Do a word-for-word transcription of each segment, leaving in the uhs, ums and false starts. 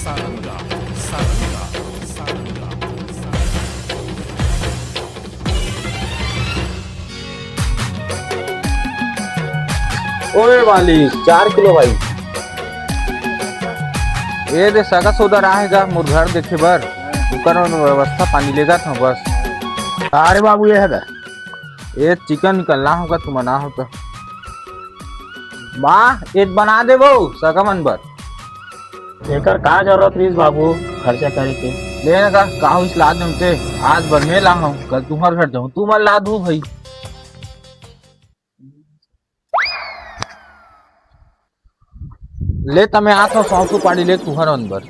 सारंगा, सारंगा, सारंगा। ओए वाली, चार किलो भाई। ए दे सगा सोदर आहे गा मोर घर देखे बर, ओकर व्यवस्था पानी लेगत हंव बस। अरे बाबू, ये है गा। ए चिकन निकलना होगा, तुम ना हो तो। बा, ए बना दे वो सगा मन बर। एकर का जरूरत रहिस बाबू, खर्चा करे के? ले ना का, का होइस, ला दूं ते, आज बर मैं ला हूं, कल तुम्हर घर जाऊं, तू मन ला दू भाई। ले त मैं आत हूं, सौंसू पाड़ी ले तुहर अंदर।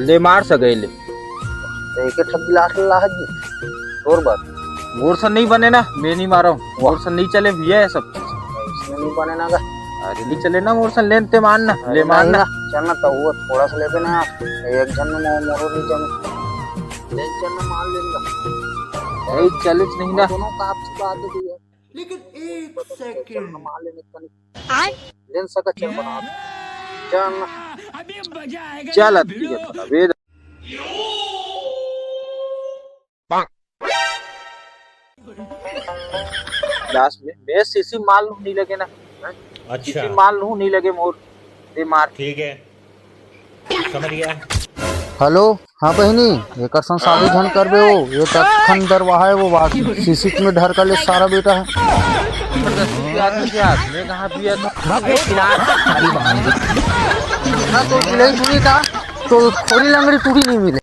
ले मार सके ले। एक ठन गिलास ला जी। तोर बात। मोर सन नहीं बने ना, मैं नहीं मारो। मोर सन नहीं चले भैया ये सब चीज। इसमें नहीं बने ना गा। अरे नहीं चले ना मोर सन, लेन ते मार ना, अरे ले मार नहीं ना। ना, चल ना तो वो थोड़ा सा लेबे ना। एक झन में मोर, मोर नहीं जमे। ले चल ना, मार लेंगा। नहीं चले नहीं ना। दोनों का आपसी बात है भैया। लेकिन एक सेकंड। मार लेने का नहीं। लेन सका चल बना। चल ना। अभी मजा आएगा। चल, अभी ये बता, वेद। लास्ट में मैं सीसी माल नू नहीं लगे ना। हैं? अच्छा। सीसी माल नू नहीं लगे मोर। दे मार। ठीक है, समझ गया। हेलो, हाँ बहिनी, एकर संग शादी झन करबे ओ, ये तक खंडर वहा है वो बात, सीसी में ढरका ले सारा बेटा है। जबरदस्ती के आदमी के हाथ में कहाँ पिया था? ना तो इलाई सुनी था, तो खोरी लंगड़ी टूटी नहीं मिले।